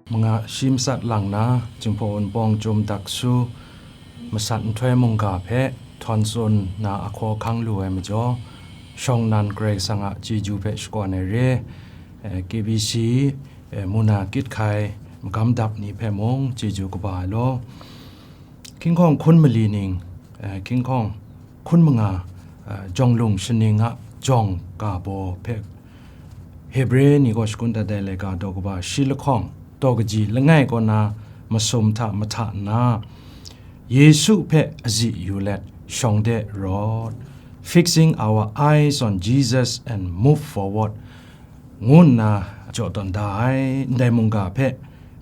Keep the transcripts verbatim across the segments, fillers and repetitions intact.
Manga shi matsat lang na, Jinghpaw Wunpawng Chyum Daksu, matsat nhtoi mungga hpe htawn tsun na ahkaw ahkang lu ai majaw, shawng nnan Karai Kasang a chyeju hpe shakawn ai re, eh, K B C, eh, Muna Kyit Hkai magam dap ni hpe mung chyeju kaba ai law. Hkying hkawng hkun mali ning, eh, hkying hkawng hkun manga, eh, jawng lung shaning a jawng ga baw hpe Hebre ni gaw shakun dat ai laika daw kaba shi lahkawng daw kaji langai kaw na masum hta mahta nna, Yesu hpe azi yu let shawng de rawt, fixing our eyes on Jesus and move forward, ngu nna jaw tawn da ai ndai mungga hpe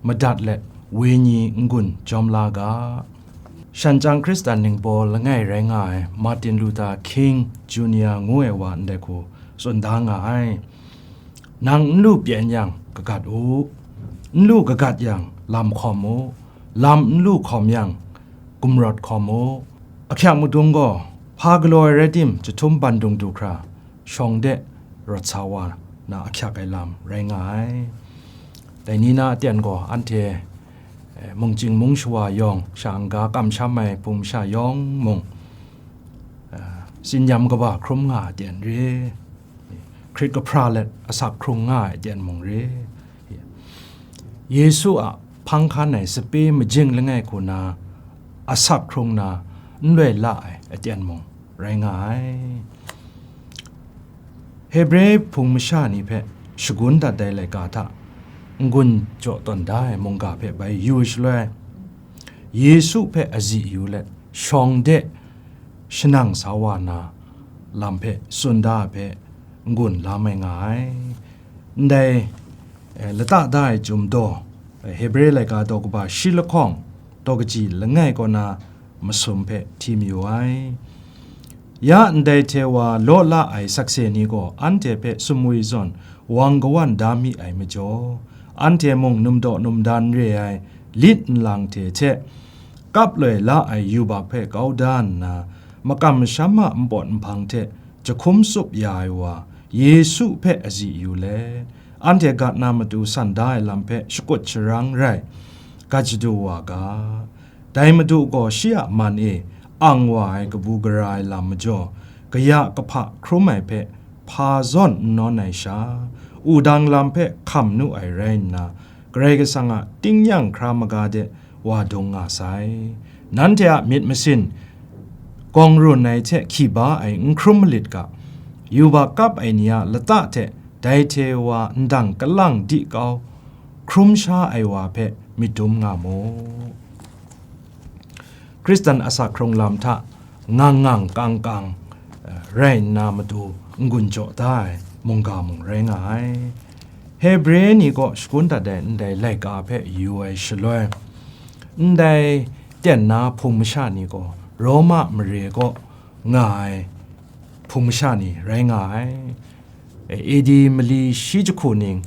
madat let wenyi n-gun jawm la ga. Shan chyang Hkristan ningbaw langai rai nga ai Martin Luther King Junior ngu ai wa ndai hku tsun da nga ai. Nang n lu pyen yang, kagat u. N lu kagat yang, lam hkawm u. Lam n lu hkawm yang, gumrawt hkawm u. Ahkyak madung gaw, hpa galaw ai rai tim, chyahtum bandung du hkra, shawng de rawt sa wa na ahkyak ai lam rai nga ai. Dai ni na aten gaw anhte, eh, mungchying mung shawa yawng, sha n-ga kamsham ai hpung masha yawng mung, eh, tsin-yam kaba hkrum nga ai aten re, hkrit kahpra let asak hkrung nga ai aten mung re, Yesu a hpang hkan ai sape majing langai hku na asak hkrung na n loi la ai aten mung rai nga ai. Hebre hpung masha ni hpe shagun dat ai laika hta n-gun jaw tawn da ai mungga hpe bai yu shaloi, Yesu hpe azi yu let shawng de shanang sa wa na lam hpe tsun da ai hpe n-gun la mai nga ai. Ndai, eh, lata da ai Chyum daw, eh, Hebre laika daw kaba shi lahkawng daw kaji langai kaw na masum hpe hti mayu ai. Ya ndai hte wa law la ai sakse ni gaw anhte hpe sumwi zawn wang kawan da mi ai majaw, anhte mung numdaw numdan re ai lit nlang hte hte, kap loi la ai yubak hpe kau da nna, makam masham a npawt nhpang hte jahkum tsup ya ai wa Yesu hpe azi yu let, anhte gat na matu san da ai lam hpe shakut sharang rai, gat shadu wa ga. Dai Madu gaw shi a man e ang wa ai kabu gara ai lam majaw, kaya kahpa hkrum ai hpe hpa zawn n nawn ai sha, wudang lam hpe hkam nu ai rai nna, Karai Kasang a tingnyang hkra maga de wa dung nga sai. Nanhte a myit masin gawng run ai hte hkyi ba ai n hkrum malit ga, yubak kap ai ni a lata hte dai hte wa ndang kalang di kau hkrum sha ai wa hpe myit dum nga mu. Hkristan asak hkrung lam hta ngang ngang kang kang, eh, rai nna matu n-gun jaw da ai mungga mung rai nga ai. Hebre ni kaw shakun dat ai ndai laika hpe yu ai shaloi, ndai ten na hpung masha ni gaw Roma mare kaw nga ai hpung masha ni rai nga ai. A D mali shi jahku ning,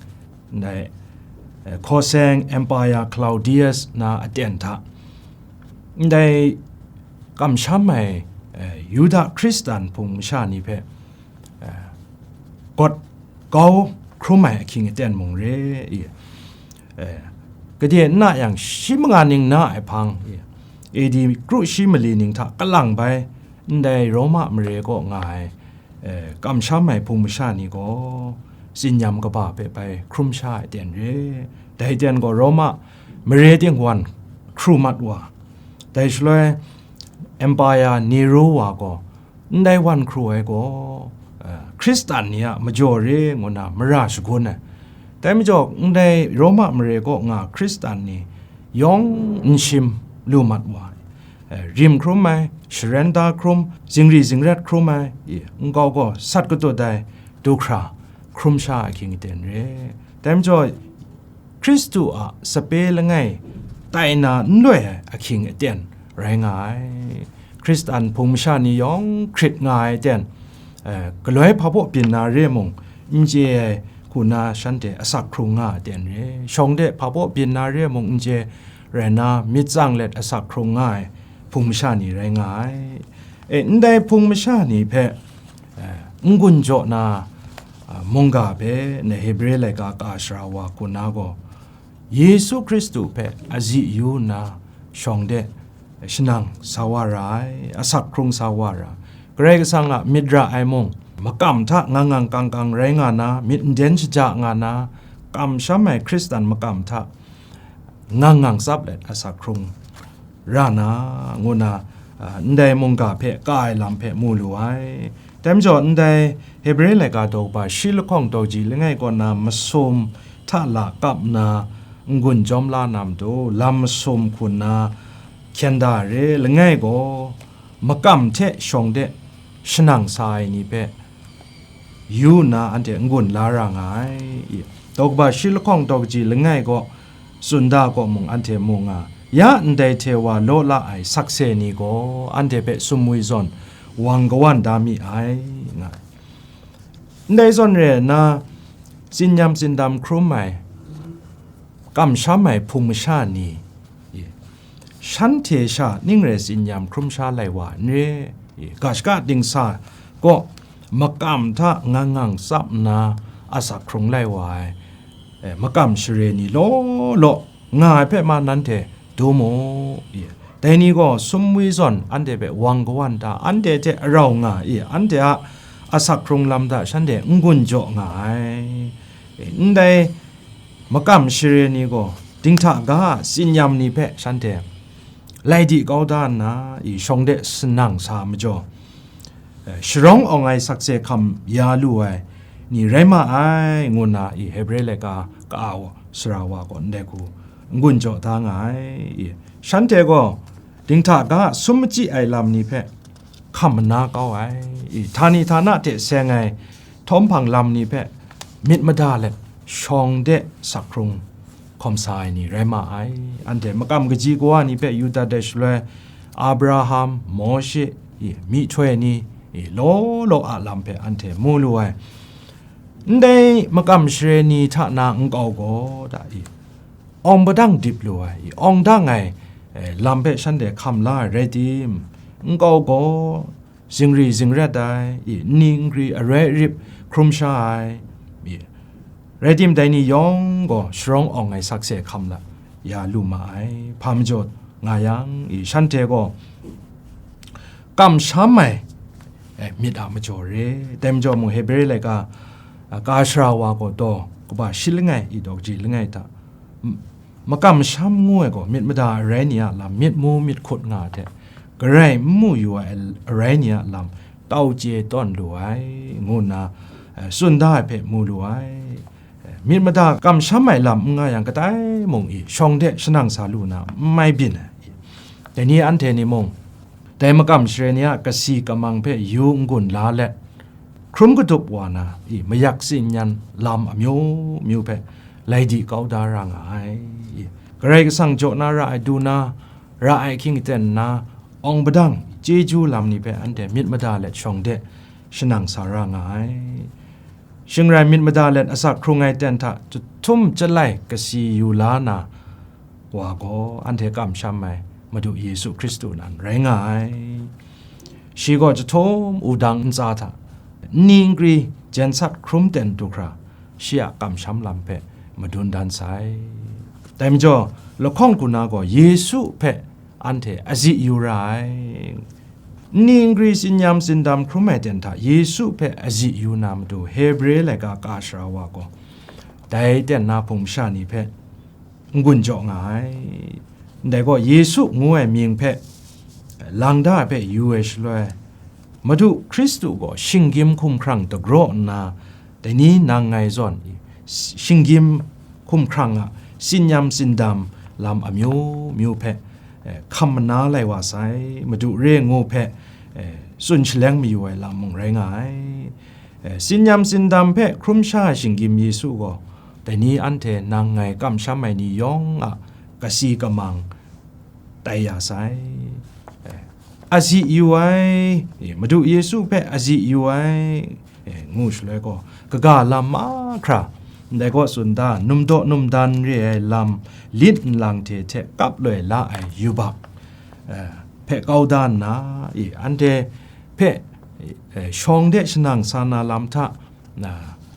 ndai, eh, Hkawseng Empire Claudius na aten hta, ndai kamsham ai, eh, Yuda Hkristan hpung masha ni hpe, eh, gawt kau hkrum ai ahkying aten mung re i, eh, gade n na yang, shi manga ning na ai hpang, A D kru shi mali ning hta kalang bai, ndai Roma mare kaw nga ai, eh, kamsham ai hpung masha ni gaw, tsin-yam kaba hpe bai hkrum sha ai ten re. Dai ten gaw Roma mare ting wan hkru mat wa. Dai shaloi, Empire Nero wa gaw, ndai wan hkru ai gaw, eh, Hkristan ni a majaw re ngu nna mara shagun ai. Dai majaw, ndai Roma mare kaw nga Hkristan ni yawng n shim lu mat wa ai. Eh, rim hkrum ai, sharen da hkrum, zingri zingrat hkrum ai, i, nkau gaw sat katut ai, du hkra hkrum sha ai ahkying aten re. Dai majaw, Hkristu a sape langai tai na n loi ai ahkying aten rai nga ai. Hkristan hpung masha ni yawng hkrit nga ai aten, eh, galoi hpa baw byin na re mung, n chye ai hku na shanhte asak hkrung nga ai aten re. Shawng de hpa baw byin na re mung n chye rai na, myit tsang let asak hkrung nga ai hpung masha ni rai nga ai. E, ndai hpung masha ni hpe, eh, n-gun jaw na, ah, mungga hpe, ndai Hebre laika ka shara wa hku na gaw, Yesu Hkristu hpe azi yu nna shawng de shanang sa wa ra ai, asak hkrung sa wa ra. Karai Kasang a myit ra ai mung, makam hta ngang ngang kang kang rai nga na, myit nden shaja nga na, kamsham ai Hkristan makam hta ngang ngang tsap let asak hkrung ra na, ngu na, a, ndai mungga hpe ka ai lam hpe mu lu ai. Dai majaw, ndai Hebre laika daw kaba shi lahkawng daw kaji langai kaw na masum hta la kap na n-gun jawm la na matu, lam masum hku nna hkyen da ai re, langai gaw makam hte shawng de shanang sa ai ni hpe yu nna anhte n-gun la ra nga ai. I, daw kaba shi lahkawng daw kaji langai gaw tsun da gaw mung anhte mu nga, ya ndai hte wa law la ai sakse ni gaw anhte hpe sumwi zawn wang kawan da mi ai, nga ai. Ndai zawn re nna, tsinyam tsindam hkrum ai, kamsham ai hpung masha ni, shanhte sha ning rai tsinyam hkrum sha lai wa n re. Ga shaka dingsa gaw makam hta ngang ngang tsap nna asak hkrung lai wa ai, e, makam share ni law law nga ai hpe ma nanhte du mu. Dai ni gaw sumwi zawn anhte hpe wang kawan da, anhte hte arau nga i, anhte a asak hkrung lam hta shanhte n-gun jaw nga ai. E, ndai makam share ni gaw dinghta ga a tsinyam ni hpe shanhte lai di kau da nna, i shawng de sanang sa majaw, e, sharawng awng ai sakse hkam ya lu ai ni rai ma ai, ngu nna i Hebre laika ka-a sara wa gaw ndai hku n-gun jaw da nga ai. I shanhte gaw dinghta ga a sum machyi ai lam ni hpe hkam mana kau ai, i htani htana hte seng ai htawm hpang lam ni hpe myit mada let shawng de sak hkrung hkawm sa ai ni rai ma ai. Anhte makam kaji kawa ni hpe Yuda dai shaloi Abraham, Mawshe, i myihtoi ni, i law law a lam hpe anhte mu lu ai. Ndai makam share ni hta na nkau gaw da i, awng padang dip lu ai, i awng dang ai, e, lam hpe shanhte hkam la ai rai tim, nkau gaw zingri zingrat ai, i nni nkri arai rip hkrum sha ai, i rai tim, dai ni yawng gaw sharawng awng ai sakse hkam la ya lu ma ai. Hpa majaw nga yang, i shanhte gaw kamsham ai, e, myit a majaw re. Dai majaw mung, Hebre laika, a, ka sara wa gaw daw kaba shi langai i daw kaji langai hta, m-, makamsham ngu ai gaw myit mada arai ni a lam, myit mu myit hkut nga hte, garai n mu yu ai arai ni a lam tau chye tawn lu ai, ngu nna, e, tsun da ai hpe mu lu ai. Myit mada kamsham ai lam n nga yang, kadai mung i shawng de shanang sa lu na n mai byin ai. Dai ni anhte ni mung, dai makam share ni a kasi kamang hpe yu n-gun la let, hkrum kadup wa na i mayak tsin yan lam amyu myu hpe lai di kau da ra nga ai. I Karai Kasang jaw na ra ai, du na ra ai ahkying aten nna, awng padang chyeju lam ni hpe anhte myit mada let shawng de shanang sa ra nga ai. Shing rai myit mada let asak hkrung ai ten hta jahtum jalai kasi yu la na wa gaw, anhte kamsham ai Madu Yesu Hkristu nan rai nga ai. Shi gaw jahtum wudang ntsa hta nni nkri jensat hkrum ten du hkra, shi a kamsham lam hpe madun dan sai. Dai majaw, lahkawng kuna gaw Yesu hpe anhte azi yu ra ai. Nni nkri tsin-yam tsindam hkrum ai ten hta Yesu hpe azi yu na matu, Hebre laika ka sara wa gaw dai ten na hpung masha ni hpe n-gun jaw nga ai. Ndai gaw, Yesu ngu ai mying hpe lang da ai hpe yu ai shaloi, Madu Hkristu gaw shinggyim hkumhkrang dagraw nna, dai ni nang ngai zawn i, shinggyim hkumhkrang a tsin-yam tsindam lam amyu myu hpe, eh, hkam mana lai wa sai, Madu re ngu hpe, eh, tsun shaleng mayu ai lam mung rai nga ai. Eh, tsin-yam tsindam hpe hkrum sha ai shinggyim Yesu gaw, dai ni anhte nang ngai kamsham ai ni yawng a kasi kamang tai ya sai. Eh, azi yu ai, eh, Madu Yesu hpe azi yu ai, eh, ngu shaloi gaw, kaga lam mahkra, ndai gaw tsun da, numdaw numdan re ai lam, lit nlang hte hte kap loi la ai yubak, eh, hpe kau da nna, i, anhte hpe, eh, shawng de shanang sa na lam hta, na,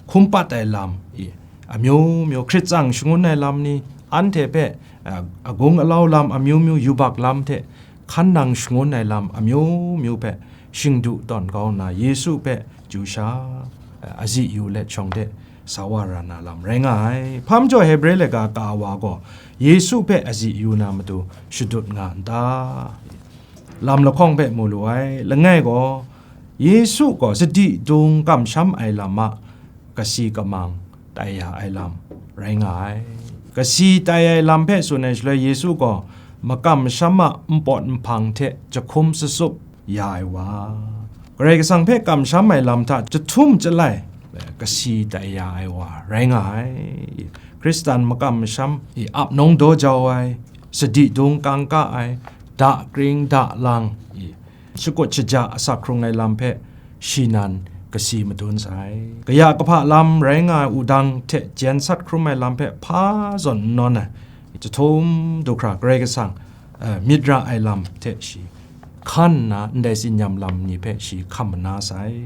hkum pat ai lam, i, amyu myu, hkrit tsang shangun ai lam ni, anhte hpe, a, agung alau lam amyu myu, yubak lam hte hkan nang shangun ai lam amyu myu hpe shingdu tawn kau nna, Yesu hpe chyu sha, a, azi yu let shawng de sa wa ra na lam rai nga ai. Hpa majaw Hebre laika ka wa gaw Yesu hpe azi yu na matu shadut nga n ta? Lam lahkawng hpe mu lu ai. Langai gaw, Yesu gaw sadi dung kamsham ai lam a kasi kamang tai ya ai lam rai nga ai. Kasi tai ai lam hpe tsun ai shaloi, Yesu gaw makam masham a npawt nhpang hte jahkum sasup ya ai wa, Karai Kasang hpe kamsham ai lam hta jahtum jalai, kasi tai ya ai wa rai nga ai. Hkristan makam masham i ap nawng daw jau ai, sadi dung kangka ai, da kring da lang i shakut shaja asak hkrung ai lam hpe shi nan kasi madun sai. Kaya kahpa lam rai nga ai wudang hte jen sat hkrum ai lam hpe hpa zawn n nawn ai, jahtum du hkra Karai Kasang, eh, myit ra ai lam hte shi hkan nna, ndai tsin-yam lam ni hpe shi hkam mana sai.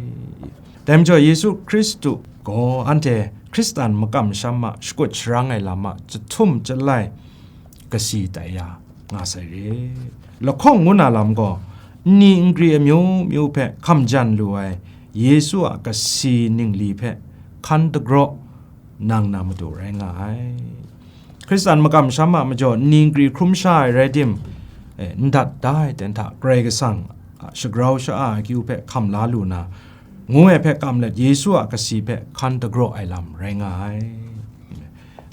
Dai majaw, Yesu Hkristu gaw anhte Hkristan makam masham a shakut sharang ai lam a jahtum jalai kasi tai ya nga sai re. Lahkawng ngu na lam gaw, nni nkri amyu myu hpe hkam jan lu ai Yesu a kasi ningli hpe hkan dagraw nang na matu rai nga ai. Hkristan makam masham a majaw nni nkri hkrum sha ai rai tim, eh, n dat da ai ten hta, Karai Kasang a shagrau sha-a akyu hpe hkam la lu na, ngu ai hpe kam let Yesu a kasi hpe hkan dagraw ai lam rai nga ai.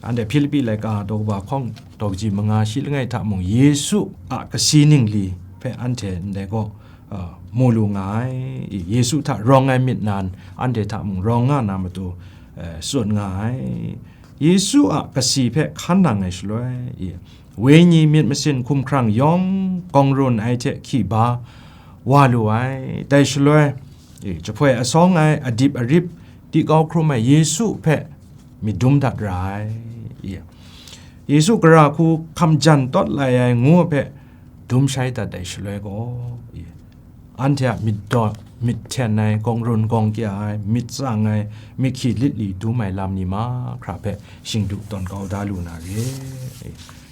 Anhte Hpilipi laika daw kaba hkawng daw kaji manga shi langai hta mung, Yesu a kasi ningli hpe anhte ndai gaw, uh, mu lu nga ai. Yesu hta rawng ai myit nan anhte hta mung rawng nga na matu, uh, tsun nga ai. Yesu a kasi hpe hkan nang ai shaloi, i, wenyi myit masin hkumhkrang yawng kawng run ai hte hki ba wa lu ai. Dai shaloi, i, jahpoi asawng ai adip arip di kau hkrum ai Yesu hpe myit dum dat ra ai. I, Yesu gara hku hkam jan tawt lai ai ngu hpe dum shai dat ai shaloi gaw, i, anhte a myit daw, myit hten ai, gawng run gawng kya ai, myit tsang ai, myit hki lit li dum ai lam ni mahkra hpe shingdu tawn kau da lu na re.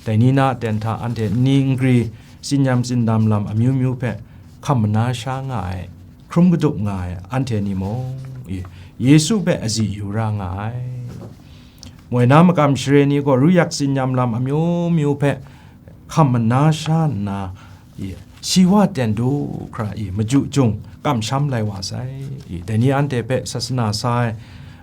Dai ni na aten hta anhte nni nkri, tsin-yam tsindam lam amyu myu hpe hkam mana sha nga ai, hkrum kadup nga ai anhte ni mung, i, Yesu hpe azi yu ra nga ai. Moi na makam share ni gaw ruyak tsin-yam lam amyu myu hpe hkam mana sha nna, i, si wa ten du hkra, i, maju jung kamsham lai wa sai. I, dai ni anhte hpe sasana sa ai,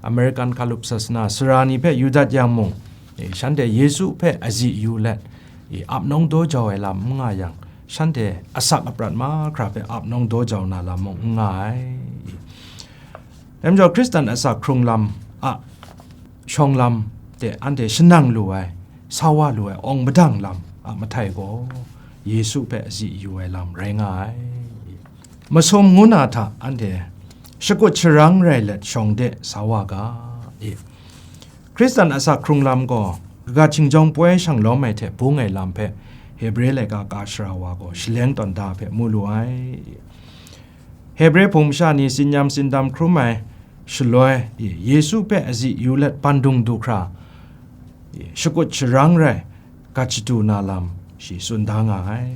American hkalup sasana sara ni hpe yu dat yang mung, i, shanhte Yesu hpe azi yu let, i, ap nawng daw jau ai lam n nga yang, shanhte asak aprat mahkra hpe ap nawng daw jau na lam mung n nga ai. I, dai majaw, Hkristan asak hkrung lam a shawng lam de anhte shanang lu ai, sa wa lu ai awng madang lam a mahtai gaw, Yesu hpe azi yu ai lam rai nga ai. Masum ngu na hta anhte shakut sharang rai let shawng de sa wa ga, i. Hkristan asak hkrung lam gaw kaga hkingjawng poi shang lawm ai hte bung ai lam hpe Hebre laika ka shara wa gaw shaleng tawn da hpe mu lu ai. Hebre hpung masha ni tsin-yam tsindam hkrum ai shaloi, i, Yesu hpe azi yu let bandung du hkra, i, shakut sharang rai gat shadu na lam shi tsun da nga ai.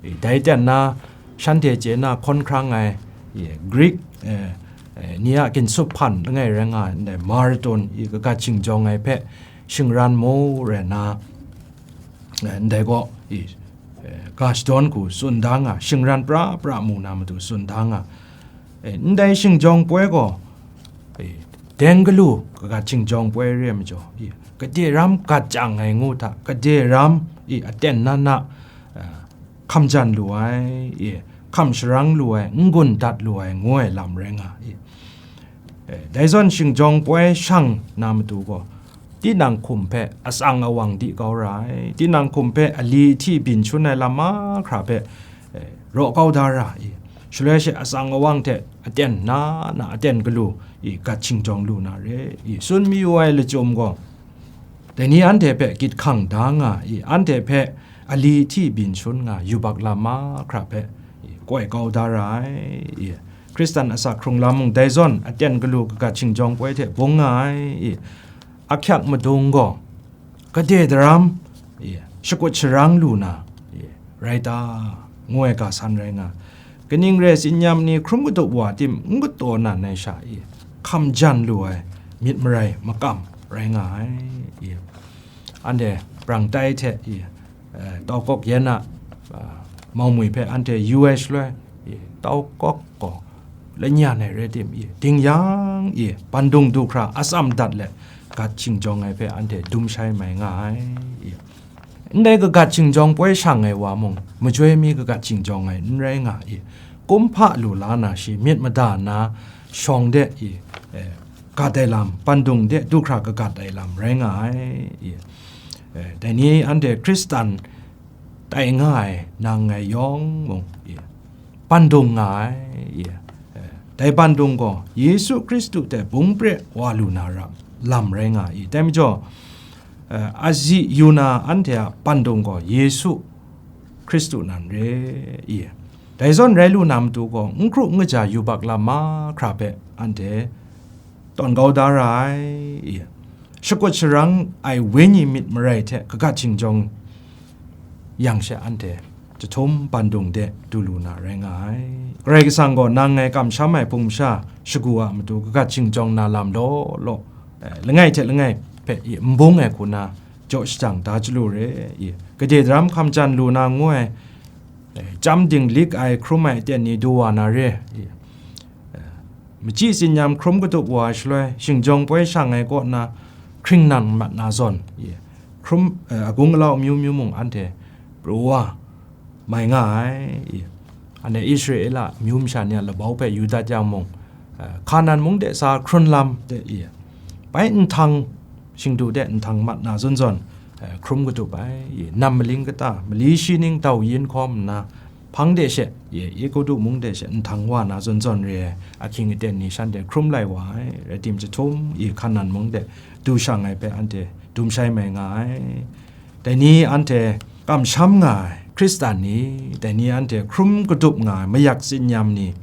I, dai ten na, shanhte chye na hkawn hkrang ai, i, Greek, eh, eh, ni a ginsup hpan langai rai nga ai ndai Marathon, i, kagat shingjawng ai hpe shingran mu rai na, eh, ndai gaw, i, eh, ga shadawn hku tsun da nga, shingran pra pra mu na matu tsun da nga. Eh, ndai shingjawng poi gaw, eh, deng galu kagat shingjawng poi re ai majaw, i, gade ram gat chyang ai ngu hta, gade ram, i, aten na na, eh, hkam jan lu ai, i, hkam sharang lu ai, n-gun dat lu ai ngu ai lam rai nga, i. Eh, dai zawn shingjawng poi shang na matu gaw, tinang hkum hpe atsang awang di kau ra ai, tinang hkum hpe ali ahti byin shun ai lam mahkra hpe, eh, raw kau da ra i, shaloi she atsang awang hte aten na na aten galu i gat shingjawng lu na re i, tsun mayu ai lachyum gaw, dai ni anhte hpe gyit hkang da nga i, anhte hpe ali ahti byin shun nga yubak lam mahkra hpe i, koi kau da ra ai i, Hkristan asak hkrung lam mung dai zawn aten galu kagat shingjawng poi hte bung nga ai i, ahkyak madung gaw, gade daram shakut sharang lu na, e, rai ta, ngu ai ga san rai nga. Kaning re tsin-yam ni hkrum katup wa tim n kataw nan ai sha, e, hkam jan lu ai myit marai makam rai nga ai, e. Anhte brang tai hte, e, e, tau kawk yan a, a, maumwi hpe anhte yu ai shaloi, e, tau kawk gaw lanyan ai rai tim, e, ding yang, e, bandung du hkra atsam dat let gat shingjawng ai hpe anhte dum shai mai nga ai, e. Ndai kagat shingjawng poi shang ai wa mung, majoi mi kagat shingjawng ai n rai nga, e. Kumhpa lu la na shi myit mada na shawng de, e, e, gat ai lam, bandung de du hkra kagat ai lam rai nga ai, e. E, dai ni anhte Hkristan tai nga ai nang ngai yawng mung, e, bandung nga ai, e, e, dai bandung gaw Yesu Hkristu hte bung pre wa lu na ra lam rai nga i. Dai majaw, e, azi yu na anhte a bandung gaw Yesu Hkristu nan re, e. Dai zawn rai lu na matu gaw, n hkru n kaja yubak lam mahkra hpe anhte tawn kau da ra ai, e. Shakut sharang ai wenyi myit marai hte kagat shingjawng yang she anhte jahtum bandung de du lu na rai nga ai. Karai Kasang gaw nang ngai kamsham ai hpung masha shagu a matu kagat shingjawng na lam law law, e, langai hte langai hpe, e, n bung ai hku na jaw shajang da chyalu re, e. Gade daram hkam jan lu na ngu ai, e, chyam dinglik ai hkrum ai aten ni du wa na re, e. E, machyi tsin-yam hkrum katup wa ai shaloi, shingjawng poi shang ai kaw na hkring nan mat na zawn, e, hkrum, e, agung alau amyu myu mung anhte pru wa mai nga ai, e. Anhte Israela amyu masha ni a labau hpe yu dat yang mung, e, Hkanan mung de sa hkrun lam de, e, bai nhtang, shingdu de nhtang mat na zawn zawn, e, hkrum katup ai, e, nam maling kata, mali shi ning dau yin hkawm nna, hpang de she, e, Egutu mung de she nhtang wa na zawn zawn re ai ahkying aten ni shanhte hkrum lai wa ai, rai tim jahtum, e, Hkanan mung de du shang ai hpe anhte dum shai mai nga ai. Dai ni anhte kamsham nga ai Hkristan ni, dai ni anhte hkrum katup nga ai mayak tsin-yam ni,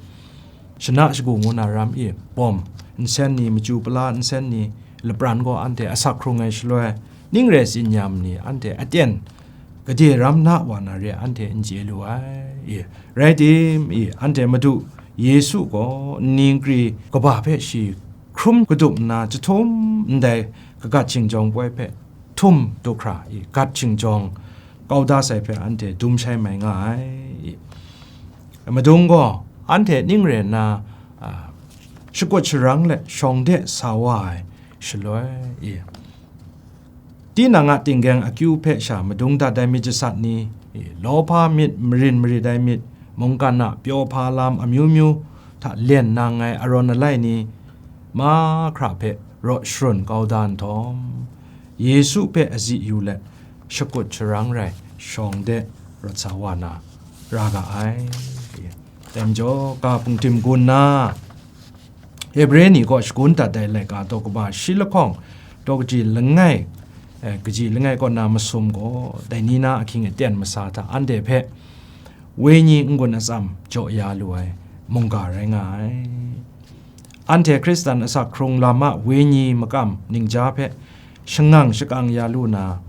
shana shagu ngu na ram e, bawm nsen ni, machyu pala nsen ni, lapran gaw anhte asak hkrung ai shaloi, ning re tsin-yam ni anhte aten gade ram na wa na re anhte n chye lu ai, e. Rai tim, e, anhte Madu Yesu gaw nni nkri kaba hpe shi hkrum katup nna, jahtum ndai kagat shingjawng poi hpe htum du hkra, e, gat shingjawng kau da sai hpe anhte dum shai mai nga ai, e. Madung gaw anhte ning rai nna, a, shakut sharang let shawng de sa wa ai shaloi, e, tinang a tinggyeng akyu hpe sha madung dat ai myit jasat ni, e, lawhpa myit, marin marit ai myit, mungkan a pyaw hpa lam amyu myu hta len nang ai arawn alai ni mahkra hpe raw sharun kau da nhtawm, Yesu hpe azi yu let, shakut sharang rai shawng de rawt sa wa na ra ga ai. Dai majaw, ga hpungdim gun nna, Hebre ni kaw shagun dat ai laika daw kaba shi lahkawng, daw kaji langai, eh, kaji langai kaw na masum gaw, dai ni na ahkying aten masa hta anhte hpe wenyi n-gun atsam jaw ya lu ai mungga rai nga ai. Anhte Hkristan asak hkrung lam a wenyi makam ningja hpe shangang shakang ya lu na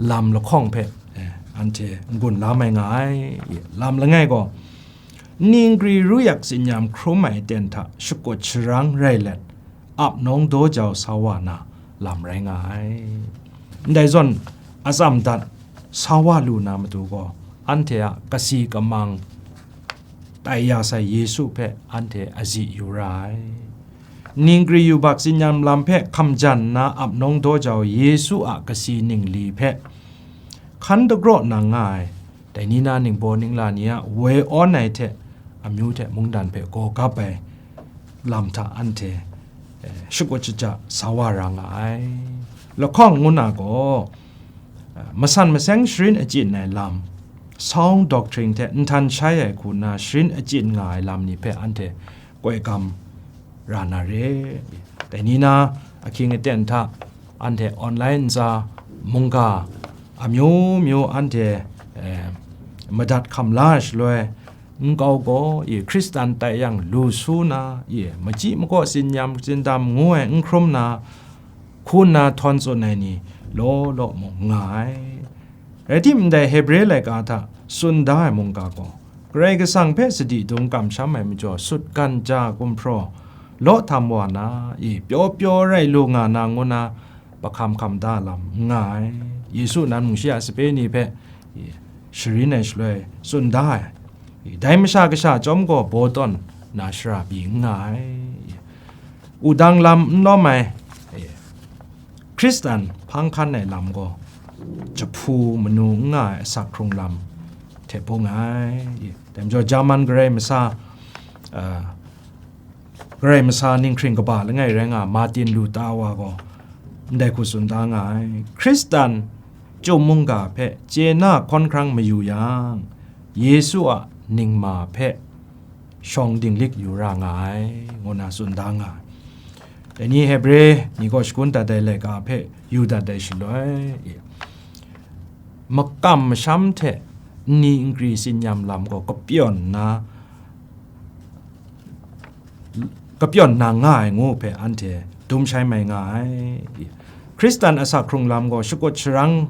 lam lahkawng hpe, eh, anhte n-gun la mai nga ai. Lam langai gaw, nni nkri ru yak tsin-yam hkrum ai aten hta shakut sharang rai let, ap nawng daw jau sa wa na lam rai nga ai. Ndai zawn, atsam dat sa wa lu na matu gaw, anhte a kasi kamang tai ya sai Yesu hpe anhte azi yu ra ai. Nni nkri yubak tsin-yam lam hpe hkam jan nna ap nawng daw jau Yesu a kasi ningli hpe hkan dagraw nang nga ai, dai ni na ningbaw ningla ni a woi awn ai hte amyu hte mungdan hpe gaw gap ai lam hta anhte, eh, shakut shaja sa wa ra nga ai. Lahkawng ngu na gaw, eh, masan maseng sharin achyin ai lam, sound doctrine hte nhtan shai ai hku nna sharin achyin nga ai lam ni hpe anhte koi gam ra na re. Dai ni na ahkying aten hta anhte online ntsa mungga amyu myu anhte, eh, madat hkam la ai shaloi, nkau gaw, i, Hkristan tai yang lu su na, i, machyi makaw tsin-yam tsindam ngu ai n hkrum na, hku nna htawn tsun ai ni law law mung nga ai. Rai timung, ndai Hebre laika hta tsun da ai mungga gaw, Karai Kasang hpe sadi dung kamsham ai majaw, sutgan ja gumhpraw law htam wa na, i pyaw pyaw rai lu nga na ngu na, pahkam hkam da lam n nga ai. Yesu nan mung shi a sape ni hpe, i, sharin ai shaloi tsun da ai. I, dai Masha Kasha chyawm gaw baw tawn na shara pyi n nga ai. I, wudang lam n lawm ai, i, Hkristan hpang hkan ai lam gaw, jahpu manu n nga ai asak hkrung lam hte bung ai. I, dai majaw German Karai Masa, a, Karai Masa ninghkring kaba langai rai nga Martin Luther wa gaw ndai hku tsun da nga ai, Hkristan chyum mungga hpe chye na hkawn hkrang mayu yang, Yesu a ningma hpe shawng dinglik yu ra nga ai, ngu na tsun da nga ai. Dai ni Hebre ni gaw shakun dat ai laika hpe yu dat ai shaloi, makam masham hte nni nkri tsin-yam lam gaw kapyawn na, kapyawn na nga ai ngu hpe anhte dum shai mai nga ai. Hkristan asak hkrung lam gaw shakut sharang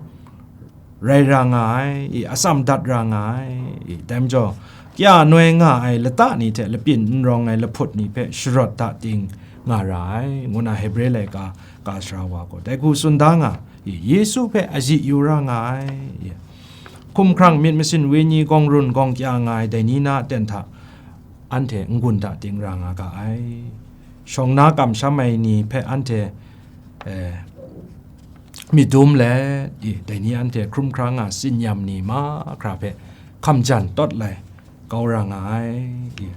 rai ra nga ai, i, atsam dat ra nga ai, i, dai majaw, kya noi nga ai lata ni hte lapyin n rawng ai lahput ni hpe sharawt da ting nga ra ai, ngu na Hebre laika ka sara wa gaw dai hku tsun da nga, i, Yesu hpe azi yu ra nga ai, i, hkumhkrang myit masin wenyi gawng run gawng kya nga ai dai ni na aten hta anhte n-gun da ting ra nga ga ai. Shawng na kamsham ai ni hpe anhte, eh, myit dum let, i, dai ni anhte hkrum hkra nga tsin-yam ni mahkra hpe hkamjan tawt lai kau ra nga ai. I,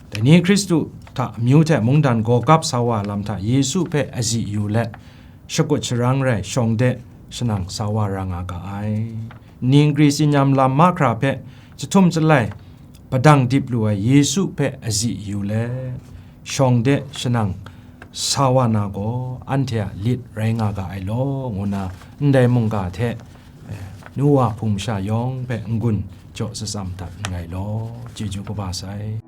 dai ni Hkristu hta amyu hte mungdan gaw gap sa wa lam hta Yesu hpe azi yu let, shakut sharang rai shawng de shanang sa wa ra nga ga ai. Nni nkri tsin-yam lam mahkra hpe jahtum jalai padang dip lu ai Yesu hpe azi yu let, shawng de shanang sa wa na gaw, anhte a lit rai nga ga ai law, ngu na ndai mungga hte, eh, nu wa hpung masha yawng hpe n-gun jaw shatsam dat nngai law, chyeju kaba sai.